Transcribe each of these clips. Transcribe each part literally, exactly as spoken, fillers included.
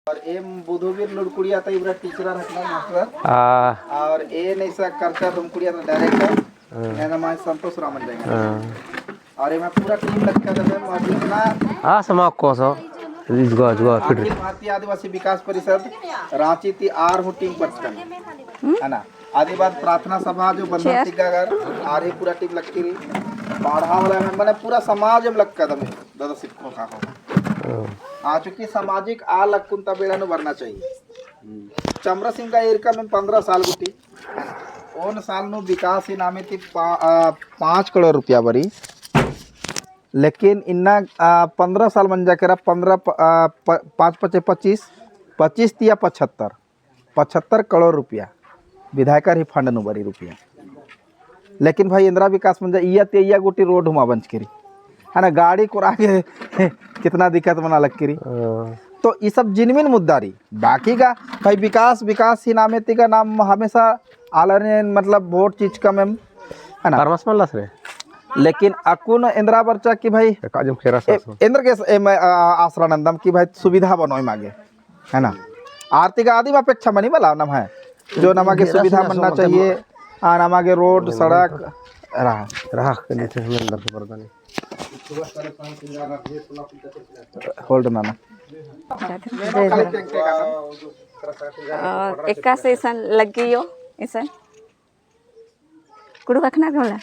और एम बुधुबीर लुड़कुड़िया ता इबड़ा teacher हकना मास्टर। हाँ। और ए नैसा करचा तुमकुड़िया ता director। हाँ। मेरा नाम है संतोष रामन जाएगा। हाँ। और एमा पूरा team लगता था मैम, और जितना हाँ, समाज को सो, इस गो, इस गो, फिर अखिल भारतीय आदिवासी विकास परिषद रांची ती आर हूँ team बचकन, है ना? आदि बाद प्रार्थना सभा जो बंधन chair। तिग्गा अगर आर ही पूरा team लक्की रई। पड़हा वाला में मने पूरा समाज में लक्का दमे दादा सिक्को का को। हाँ। आ, चूँकि सामाजिक आ लक्कुन ता बेड़ा नू बरना चाहिए। चमरा सिंगा ईरका में पन्द्रह साल गुटी। ओन साल नू विकास ही नामे ती पा-, आ, पाँच करोड़ रुपया बरी। लेकिन इन्ना, आ, पन्द्रह साल मंजा केरा, पन्द्रह प-, आ, प-, पाँच पचे पच्चीस, पच्चीस तिया पचहत्तर। पचहत्तर करोड़ रुपया विधायकर ही fund नू बरी रुपया। लेकिन भाई, एन्दरा विकास मंजा, इया ते इया गुटी road हुमा बंचकी रई, है ना? गाड़ी कोरा गे कितना दिक्कत मना लक्की रई। हाँ। तो ई सब genuine मुद्दा रई। बाकी का भाई, विकास, विकास ही नामे तिग्गा नाम हमेशा आलर ने, मतलब, vote चिच्चकम एम, है ना? परमस मल्लस रे। लेकिन अक्कुन एन्दरा बरचा कि भाई, एका जम खेरा ए, सरसों। एन्दर के स-, ए, मैं, आ, आसरा नन्दम कि भाई, सुविधा बनो एमा गे। है ना? आर तिग्गा आदिम अपेक्षा मनी मला नम्है, जो नमा गे सुविधा मनना चाहिए, आ, नमा गे road, सड़क, रहा। रहा, के नहीं थे, हमें अंदर से पर्दा नहीं। Hold ना ना। और एकासे इसन लग्गी यो, इसन। कुँड़ुख़ अख़ना गे मला?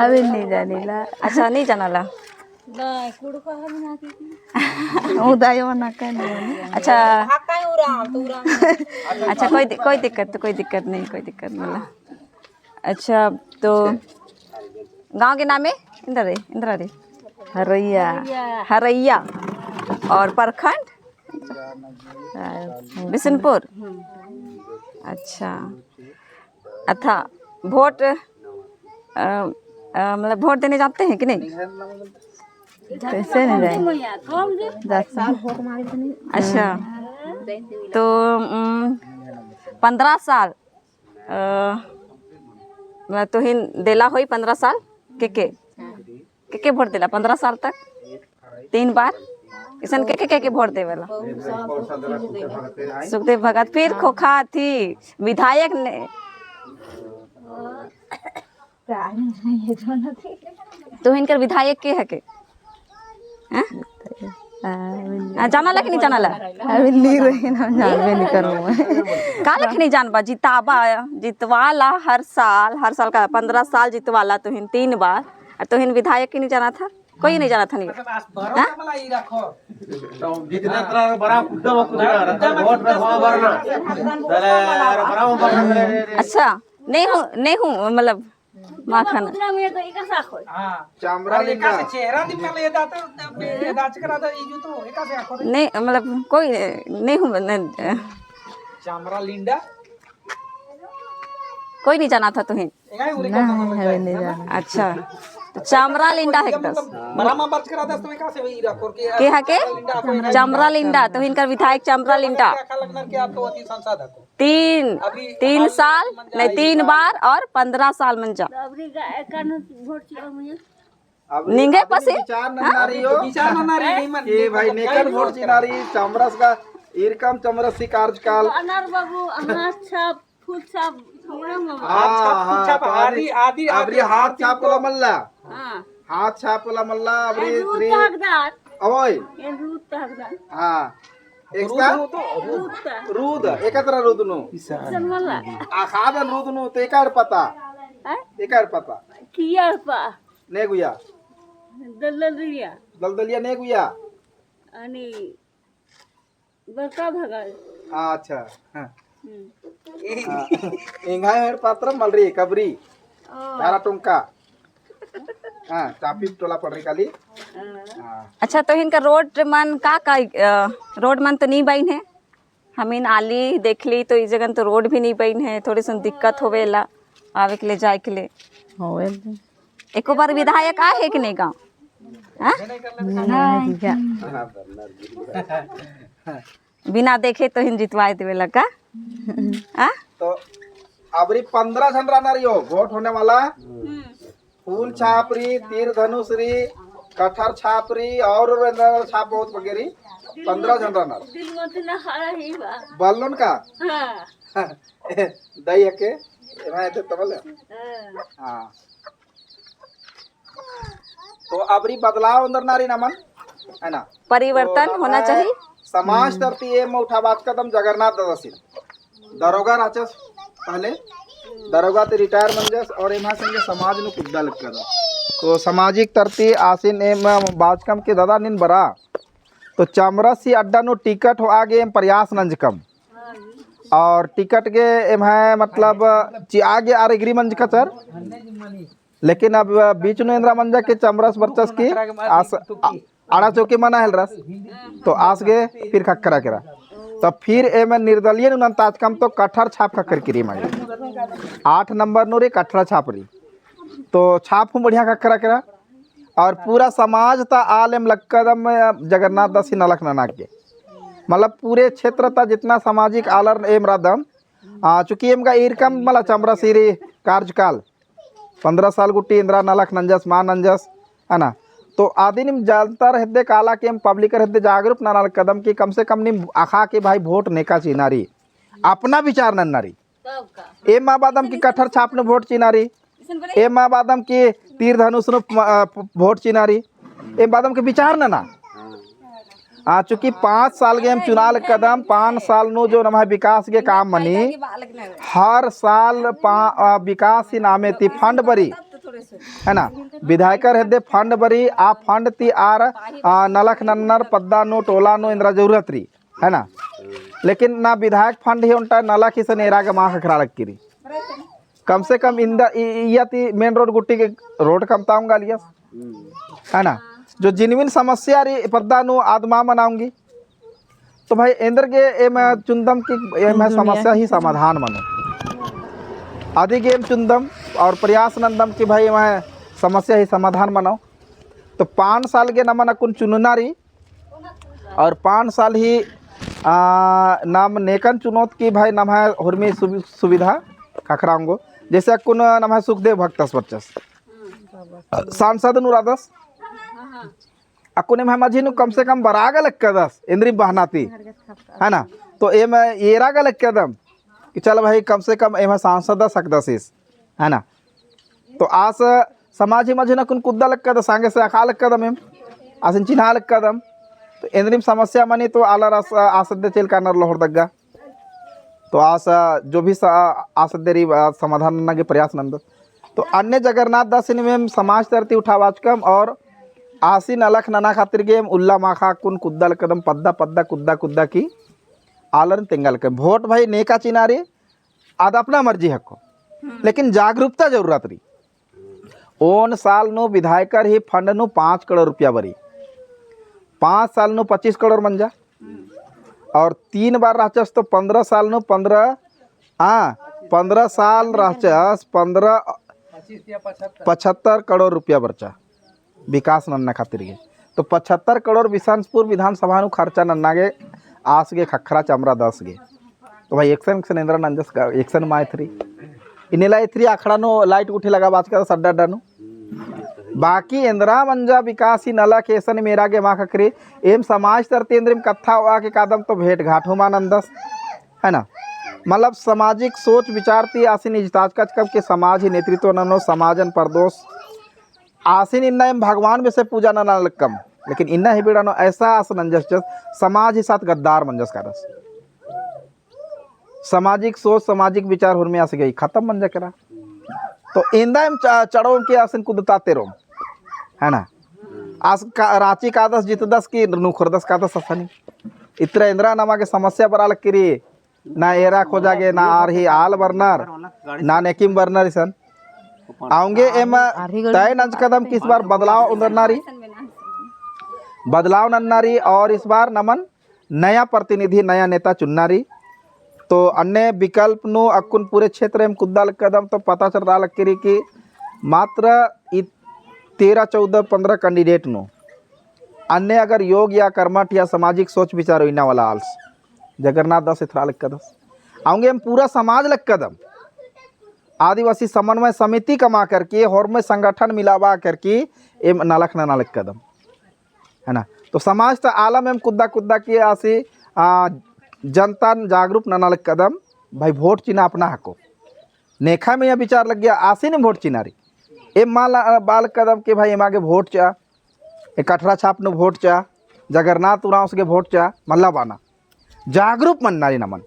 अभी नहीं जानिला। अच्छा, नहीं जानाला। नहीं, कुँड़ुख़ अख़ना गे। उदायो ना कहने। अच्छा। अच्छा, कोई दि-, कोई दिक्कत, कोई दिक्कत नहीं, कोई दिक्कत मला। अच्छा, तो गाँव के नाम है? एन्दरा रे, एन्दरा रे। हरैया। हरैया। और प्रखंड? बिसुनपुर। अच्छा। अथा, vote, अ, अ, मतलब, vote देने जाते हैं कि नहीं? कैसे नहीं जाए? अच्छा, तो, उम, पन्द्रह साल, अ, मतलब, तुहिन देला होई पन्द्रह साल? के के? के के vote देला पन्द्रह साल तक? तीन बार? इसन के के, के के vote देवेला? सुखदेव भगत, फिर खोखा थी, विधायक ने। तुहिन कर विधायक के हके? हैं? आ, जानाला कि नहीं जानाला? अभी नहीं रही ना, जानबे नहीं करूँ। काले कि नहीं जानबा, जिताबा, जितवाला हर साल, हर साल का पन्द्रह साल जितवाला तुहिन तीन बार, और तुहिन विधायक के नहीं जाना था? कोई नहीं जाना था नहीं। हाँ? जितना तरह बड़ा कुत्ता वो कुत्ता, वोट में हवा भरना। अच्छा, नहीं हूँ, नहीं हूँ, मतलब, माखन। चामरा लिंडा। चेहरा दिखा ले, ये दाता, ये दाच करा था, ये जो तो, ये कैसे आखो रे? नहीं, मतलब, कोई नहीं हूँ, नहीं। चामरा लिंडा। कोई नहीं जाना था तुहिन? नहीं, हमें नहीं जाना। अच्छा, तो चामरा लिंडा है दस। बरामा बरचकर आदस तो एकासे वही रखो के के हके? चामरा लिंडा, तो इनकर विधायक चामरा लिंडा। तीन, तीन साल, नहीं, तीन बार और पन्द्रह साल मंजा। निंगे पसी? विचार नन्ना रही हो। विचार नन्ना रही, नहीं मन। कि भाई नेकर वोट चिना रही, चामरस का, इरकम चामरस सी कार्यकाल। अनार बाबू, हाँ, अच्छा। फूल छाप, हमरा मामा। हाँ, हाँ, फूल छाप, तो आदि, आदि, आदि, आदि हाथ छाप वाला मल्ला। हाँ। हाथ छाप वाला मल्ला, अबरी ए, रूद री-, तहकदार। ओए। ए, रूद तहकदार। हाँ। एक रूद सा? नू तो, रूद तह। रूद, एकतरा रूद नू। इसन मल्ला। आ, खादन रूद नू, तो एकर पता। हैं? एकर पता। कियर पा। ने गुया। दलदलिया। दलदलिया ने गुया। अनि बड़का भगल। हाँ, अच्छा। हाँ। हम्म। हाँ। एंग्है हेड़ पात्र मलरी, कबरी। ओ। बारह टोंका। हाँ, चापी टोला पड़री काली। हाँ। हाँ। अच्छा, तो इनका रोड मन का, का, अ, रोड मन तो नहीं बइन है? हमिन आली देखली तो ई जगन तो रोड भी नहीं बइन है, थोड़ी सन दिक्कत होवेला आवे के ले जाए के ले। होवे। एको बार विधायक आए है कि नहीं गाँव? हाँ? नहीं, नहीं। बिना देखे तो हिन जितवाए देवेला का? हाँ? तो अबरी पन्द्रह झन रहना रही हो, वोट होने वाला। फूल छाप रही, तीर धनुष रही, कटहर छाप रही और, और छाप बहुत वगैरह। पन्द्रह झन रअनर। दिल मत ना खड़ा ही बा। बल्लोन का? हाँ। दई हके, एमा एते तबल। हाँ। हाँ। तो अबरी बदलाव ओन्दरना रई नमन, है ना? परिवर्तन तो होना चाहिए। समाज तरती एम उठाबाचकदम जगन्नाथ दादासिन। दरोगा रहचस पहले, दरोगा ती retire मंजस और एम्है संगे समाज नू कुद्दा लक्कदस। तो सामाजिक तरती आसिन एम बाचकम के दादा नीन बरा, तो चमरस ही अड्डा नू टिकट होआ गे एम प्रयास नंजकम। और टिकट गे एम्है मतलब चिआ गे आर agree मंजका चर। लेकिन अब बीच नू एन्दरा मंजा के चमरस बरचस की आस, आ, आड़ा चौकी मना हेलरस। तो आस गे फिर खक्खरा केरा। तो फिर एम निर्दलीय नू नन्ताचकम तो कटहर छाप खक्खर किरी मागे। आठ नंबर नू रई कटहर छाप रई। तो छाप हूँ बढ़िया खक्खरा केरा। और पूरा समाज ता आल एम लक्कदम जगन्नाथ दादासिन नलख नना गे। मतलब पूरे क्षेत्र ता जितना सामाजिक आलर एम रअदम, आ, चूँकि एम गा ईरकम मला चमरस ईरी कार्यकाल पन्द्रह साल गुट्ठी एन्दरा नलख नंजस, मा नंजस, है ना? तो अदिन एम जनतर हेद्दे काला के एम public हेद्दे जागरूक नना लक्कदम कि कम से कम नीम अख़ा के भाई vote नेका चिअना रई, अपना विचार नन्ना रई। एम मा बअदम कि कटहर छाप नू vote चिअना रई, एम मा बअदम कि तीर धनुष नू, अ, vote चिअना रई, एम बअदम कि विचार नना। आ, चूँकि पाँच साल गे एम चुना लक्कदम, पाँच साल नू जो नम्है विकास गे काम मनी, हर साल पा-, आ, विकास ही नामे ती fund बरी, है ना? विधायकर हेद्दे fund बरी, आ fund ती आर, आ, नलख नन्नर पद्दा नू, टोला नू एन्दरा जरूरत रई, है ना? लेकिन ना विधायक fund ही ओन्टा नलख इसन एरा गे मा खक्खरा लक्की रई। कम से कम इन्दा इ-, इया ती main road गुट्ठी गे road कमता ओंगा लियस। है ना? जो genuine समस्या रई पद्दा नू आद मा मना ओंगी। तो भाई एन्देर गे एम चुन्दम कि एम्है समस्या ही समाधान मनो। अदि गे एम चुन्दम और प्रयास नन्दम कि भाई एम्है समस्या ही समाधान मनो। तो पाँच साल गे नमन अक्कुन चुनना रई। और पाँच साल ही, आ, नाम नेकन चुनोत कि भाई नम्है हुरमी सुवि-, सुविधा खक्खरा ओंगो। जैसे अक्कुन नम्है सुखदेव भक्तस बरचस। सांसद नू रअदस। अक्कुन एम्है मझी नू कम से कम बरआ गा लक्कदस, एन्देरिम बहाना ती। है ना? तो एम एरा गा लक्कदम कि चल भाई कम से कम एम्है सांसद अस अख़दस ईस। है ना? तो आस समाज ही मझी नू अक्कुन कुद्दा लक्कदम, संगे से अख़ा लक्कदम एम, आसिन चिन्हा लक्कदम। तो एन्देरिम समस्या मनी तो आलर आस, आस हेद्दे चेल कानर लोहरदगा। तो आस जो भी स-, आस हेद्दे रई, आ, समाधान नन्ना गे प्रयास नन्दत। तो अन्ने जगन्नाथ दादासिन एम समाज तरती उठाबाचकम और आसिन अलख नना खातिर गे एम उल्ला माख़ा अक्कुन कुद्दा लक्कदम पद्दा पद्दा कुद्दा कुद्दा की आलर तेंगा लक्कदम। Vote भाई नेका चिअना रई, आद अपना मर्जी हको। हम्म। लेकिन जागरूकता जरूरत रई। ओन साल नू विधायकर ही fund नू पाँच करोड़ रुपया बरी। पाँच साल नू पच्चीस करोड़ मंजा। हम्म। और तीन बार रहचस तो पन्द्रह साल नू पन्द्रह, हाँ, पन्द्रह साल रहचस, पन्द्रह, पचहत्तर करोड़ रुपया बरचा। विकास नन्ना खातिर गे। तो पचहत्तर करोड़ बिसनपुर विधानसभा नू खर्चा नन्ना गे आस गे खक्खरा चमरा दास गे। तो भाई एकसन एकसन एन्दरा नंजस का, एकसन मा एथरी। इन्नेला एथरी अखड़ा नू light गुट्ठी लगाबाचकदस अड्डा अड्डा नू। बाकी एन्दरा मंजा विकास ही नलख एकसन एम एरा गे मा खक्खरी। एम समाज तरती एन्देरिम कत्था होआ के कादम तो भेंट घाट हूँ मा नन्दस। है ना? मतलब सामाजिक सोच विचार ती आसिन इजताचकम के समाज ही नेतृत्व ननो, समाजन परदोस आसिन इन्ना एम भगवान बेसे पूजा नना लक्कम, लेकिन इन्ना ही बेड़ा नू ऐसा आस नंजस जस समाज ही साथ गद्दार मंजस कादस। सामाजिक सोच, सामाजिक विचार हुरमी आस गही खतम मंजा केरा। तो एन्दा एम च-, चढ़ोम के आसिन कुद्दता तेरोम, है ना? आस का, राँची कादस जितदस की नुखरदस कादस असनी। इतरा एन्दरा नमा गे समस्या बरआ लक्की रई, ना एरा खोजा गे, ना आर ही आल बरनर, ना नेकिम बरनर इसन। औंगे एम तय नंजकदम कि इस बार बदलाव ओन्दरना रई, बदलाव नन्ना रई और इस बार नमन नया प्रतिनिधि, नया नेता चुनना रई। तो अन्ने विकल्प नू अक्कुन पूरे क्षेत्र एम कुद्दा लक्कदम तो पता चलरआ लक्की रई कि मात्र ई तेरह, चौदह, पन्द्रह candidate नू अन्ने अगर योग्य या कर्मठ या सामाजिक सोच विचार उइना वाला आलस जगन्नाथ दास एथरआ लक्कदस। औंगे एम पूरा समाज लक्कदम, आदिवासी समन्वय समिति कमआ करके, होरमय संगठन मिलाबआ करके एम नलख नना लक्कदम, है ना? तो समाज ता आलम एम कुद्दा कुद्दा की आसी, आ, जनतान जागरूक नना लगदम, भाई वोट चिअना अपना हको। नेखा में या विचार लग्गिया आसी नीम वोट चिअना रई। एम मला बाल कदम के भाई एमा गे वोट चिआ, ए कठरा छाप नू वोट चिआ, जगरनाथ उराँवस गे वोट चिआ, मल्ला बाना। जागरूक मन्ना रई नमन।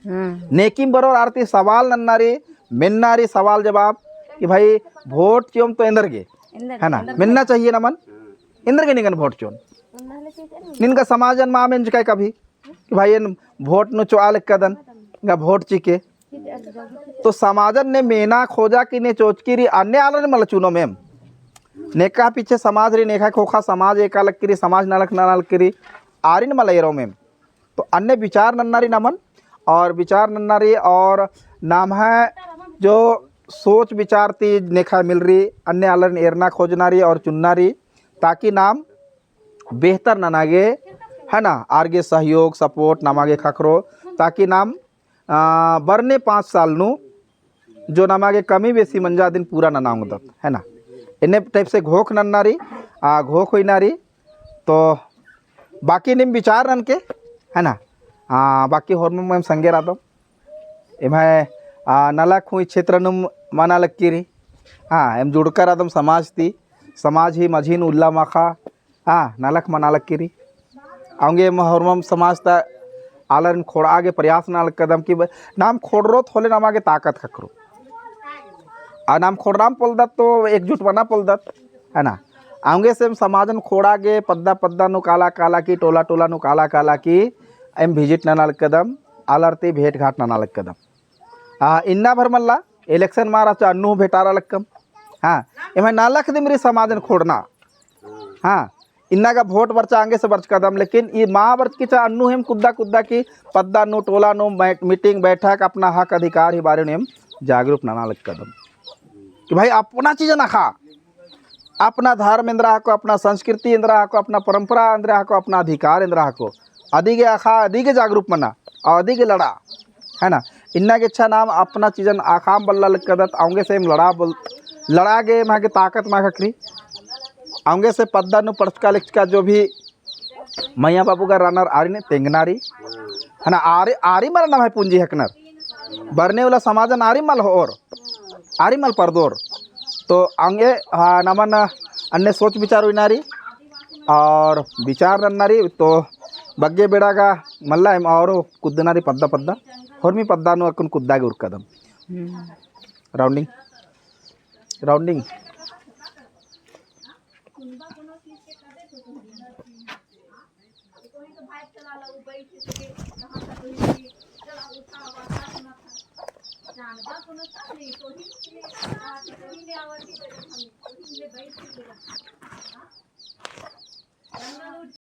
हम्म। नेकिम बरोर आर ती सवाल नन्ना रई, मेन्ना रई सवाल जवाब कि भाई वोट चिओम तो एन्देर गे, एन्देर है ना? एन्देर मेन्ना चाहिए नमन, एन्देर गे निंगन वोट चिओन। निंगा समाजन मा मेंजकय कभी कि भाई एन वोट नू चिआ लगदन, गा वोट चिके। तो समाजन ने मेना खोजा की ने चोचकी रई, अन्ने आलर मला चुनोम एम। नेका पीछे समाज रई, नेका खोखा समाज एका लग्गी रई, समाज नलख नना लग्गी रई, आरिन मला एरोम एम। तो अन्ने विचार नन्ना रई नमन, और विचार नन्ना रई, और नम्है जो सोच विचार ती नेखा मिल रई, अन्ने आलर एरना खोजना रई और चुनना रई, ताकि नाम बेहतर नना गे, है ना, आर गे सहयोग, support नमा गे ख़क्खरो, ताकि नाम, आ, बरने पाँच साल नू जो नमा गे कमी बेसी मंजा अदिन पूरा नना ओंगदत, है ना। एन्ने type से घोख नन्ना रई, आ, घोख हुइना रई, तो बाकी नीम विचार ननके, है ना। आ, बाकी होरमम एम संगे रअदम। एम्है, आ, नलख हूँ ई क्षेत्र नुम मना लग्गी रई। हाँ, एम जुड़का रअदम समाज ती, समाज ही मझी नू उल्ला माखा, हाँ, नलख मना लग्गी रई। औंगे एम होरमम समाज ता आलरिन खोंड़आ गे प्रयास नना लगदम कि ब-, नाम खोंड़रोत होले नमा गे ताकत ख़क्खरो। आ नाम खोंड़रआम पोल्लदत तो एकजुट मना पोल्लदत, है ना। औंगे से एम समाजन खोंड़आ गे पद्दा पद्दा नू काला काला की, टोला टोला नू काला काला की एम visit नना लगदम, आलर ती भेंट घाट नना लगदम। आ, इन्ना भर मल्ला, election मा रहचा अन्नु भेंटारा लक्कम। हाँ, एम्है नलख दिम रई समाजन खोंड़ना। हाँ, इन्ना गा वोट बरचा औंगे से बरचकदम, लेकिन ई मा बरचकी चा अन्नु एम कुद्दा कुद्दा की पद्दा नू, टोला नू, बै-, meeting, बैठक, अपना हक अधिकार ही बारे नू एम जागरूक नना लक्कदम। कि भाई अपना चीजन अख़ा, अपना धर्म एन्दरा हको, अपना संस्कृति एन्दरा हको, अपना परंपरा एन्दरा हको, अपना अधिकार एन्दरा हको। अदिगे अख़ा, अदिगे जागरूक मना, और अदिगे लड़ा, है ना। इन्ना गे अच्छा नाम अपना चीजन अख़ाम बल्ला लक्कदत, औंगे से एम लड़ा बोल, लड़ा गे एमा गे ताकत मा ख़क्खरी। औंगे से पद्दा नू पढ़चका लिखचका जो भी मइया बाबू गा रअनर आरिन तेंगना रई, है ना, आरी, आरी मल नम्है पूंजी हेकनर। बरने उल्ला समाजन आरी मल होओर, आरी मल परदोर। तो औंगे, हाँ, नमन अन्ने सोच विचार उइना रई और विचार नन्ना रई, तो बग्गे बेड़ा गा मल्ला एम और कुद्दना रई पद्दा पद्दा, होरमी पद्दा नू अक्कुन कुद्दा गे उरकदम। हम्म। Rounding, rounding।